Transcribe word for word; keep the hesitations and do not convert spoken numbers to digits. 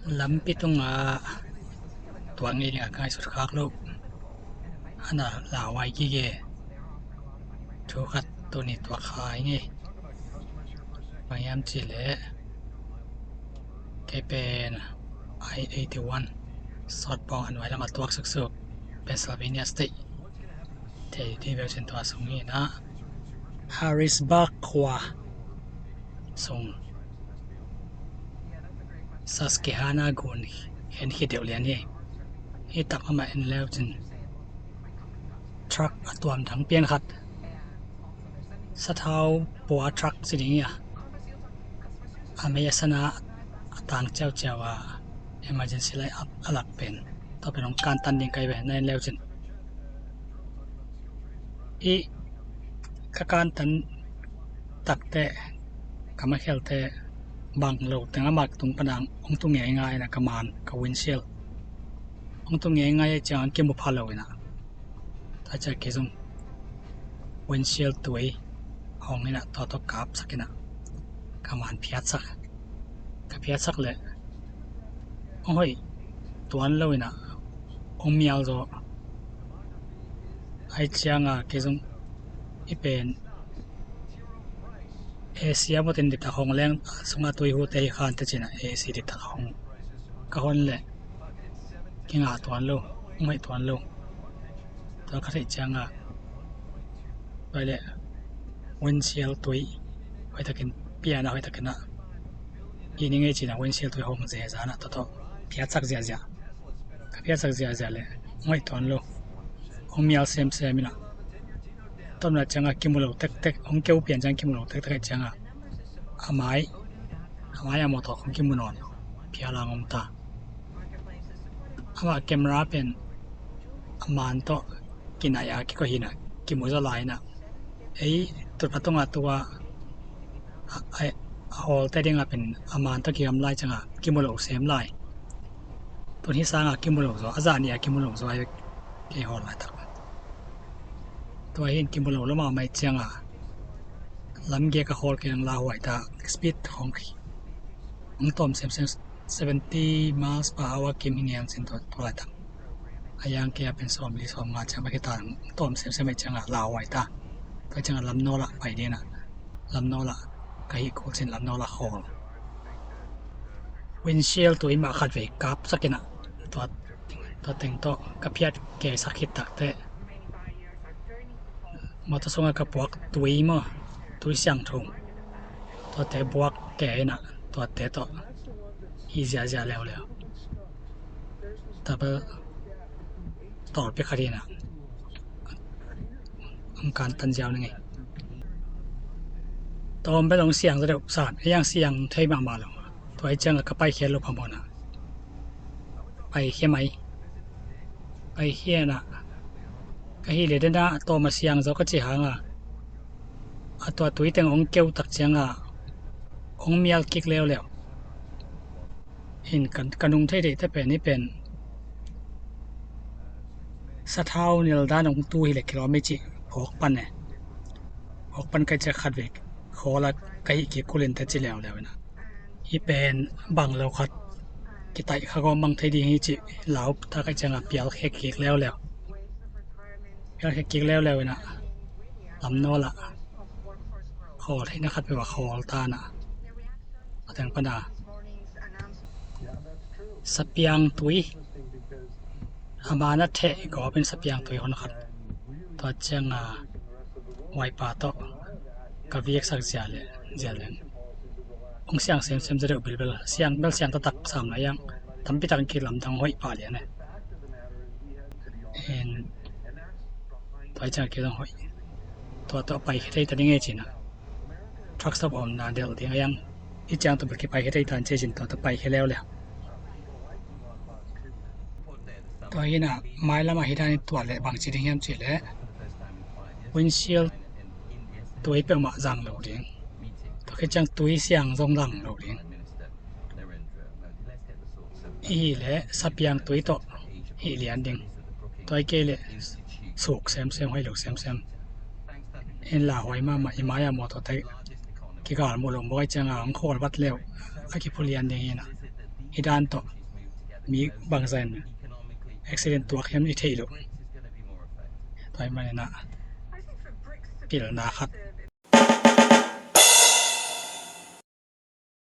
Lampi tungah tuak ngei dingah ka ngaihsut khak loh a na lauhuai gige. Thu khat tuni tuak kha ing ei. Bang hiam cih leh kei pen I eighty-one southbound a nuai lamah tuak suksuk, Pennsylvania State. Thei dih beuh cin tua sung hi na, Harrisburg khua sung, Susquehanna gun hen khit deuh lian hi. Hi tak amah en leu cin truck a tuam dang pian khat, sathau pua truck ci ding hi a, a mei a sana a tang ciauciau a emergency light a lak pen, tua pen hong kantan ding kai ve na en leu cin. I ka kantan takte, ka makhelte bang lo teng a mak tung panang hong tu ngeingai na ka man, ka windshield hong tu ngeingai a ciang an kimu pha lo ina. Tua ciang kei zong windshield tui hong ina tua tua kapsak ina ka man phiatsak. Ka phiatsak leh hong hoih tuan lo ina hong mial zaw. Ai cianga kei zong i pen Asia motin diptak hong leng sunga tui hute hi khan te cina Asia diptak hong ka hon leh kingah tuan lo, hong hoih tuan lo. Tua ka theih cianga tua leh windshield tui hoihtakin piana hoihtakin ah i ni ngei cina windshield tui hong zezana tawtaw phiatsak ziahziah. Ka phiatsak ziahziah leh hong hoih tuan lo, hong mial semsem ina. Tawmna cianga kimu lo tektek, hong keu pian cianga kimu lo tektek cianga a mai, a mai a mawtaw hong kimu nawn lo, phialang om ta. Amah camera pen a man tawh kinaih a kikoih hina kimu zaw lai ina. Ei tutpa tunga tua a hawlte dinga pen a man tawh kigam lai cianga kimu lo sem lai. Tun hi sanga kimu lo zaw, a zah nih a kimu lo zaw ai kei hawl laitak. Tua hin kimu lo lama mai cianga lamgek a hawl kei nang lauhuai ta, speed hong hong tawm semsem, seventy miles per hour kim hi ngiam cin tua laitak. A yang kei a pen sawm li sawm nga ciang pai khita tawm semsem ai cianga lauhuai ta. Tua cianga lamnawla pai dina, lamnawla ka hih kul cin lamnawla hawl. Windshield tui mah khat vei kapsak ina tua teng tawh ka phiat keisak khit takte mawtaw sunga ka puak tui maw, tui siangtho, tuate buak kei ina tuate tawh hi ziahziah leuleu. Tabel tawlpi khat ina ang kantan ziau ni ngei. Tawm bel hong siang zaw deuh san ei ang siang thei mahmah lo. Tua hi cianga ka paikhia lo phamawhna paikhia mai. Paikhia na ka hih leh dena tawm a siang zaw ka ci hanga a tua tui teng hong keu tak cianga hong mial kik leuleu. In ka nung thei deihte pen i pen sathau nildan hong tu hileh kilometer cih phawk pan e. Phawk pan kai ciak khat vek khawla ka hih kik kulin te ci leuleu ina. Hi pen bang lo khat kitaih kha gawm bang thei ding hi cih lau ta kai cianga pial khek kik leuleu. Pial khek kik leuleu ina lamnawla khawl theihna khat peuh a khawl ta na. A teng pana sapiang tui a mana theh i gawpin sapiang tui hon khat tua cianga huaipa tawh ka viaksak zia le zia leng hong siang semsem zaw deuh bilbel. Siang bel siang taktak sam lai ang tampi tak kilamdang hoih pah lian e. Tua i ciang kidong hoih tua tawh paikhia thei ta ding e cina. Truck stop omna delh ding a iang i ciang tawh bel kipaikhia thei ta an ci cin tua tawh paikhia leuleu. Tua hina mailamah hi dan i tuat leh bangci ding hiam cih leh windshield tui peuhmah zang lo ding. Tua khit ciang tui siang zong zang lo ding. I hih leh sapiang tui tawh hih lian ding. Tua i kei leh suk semsem hoih lo semsem. In lauhuai mahmah i mai-ah mawtaw tei kigal muh lo mawk i cianga hong khawl vat leuh a kiphu lian ding hina. i dan tawh mi bangzah in accident tuak hiam i theih loh. Tua ahih manin ah pilna khat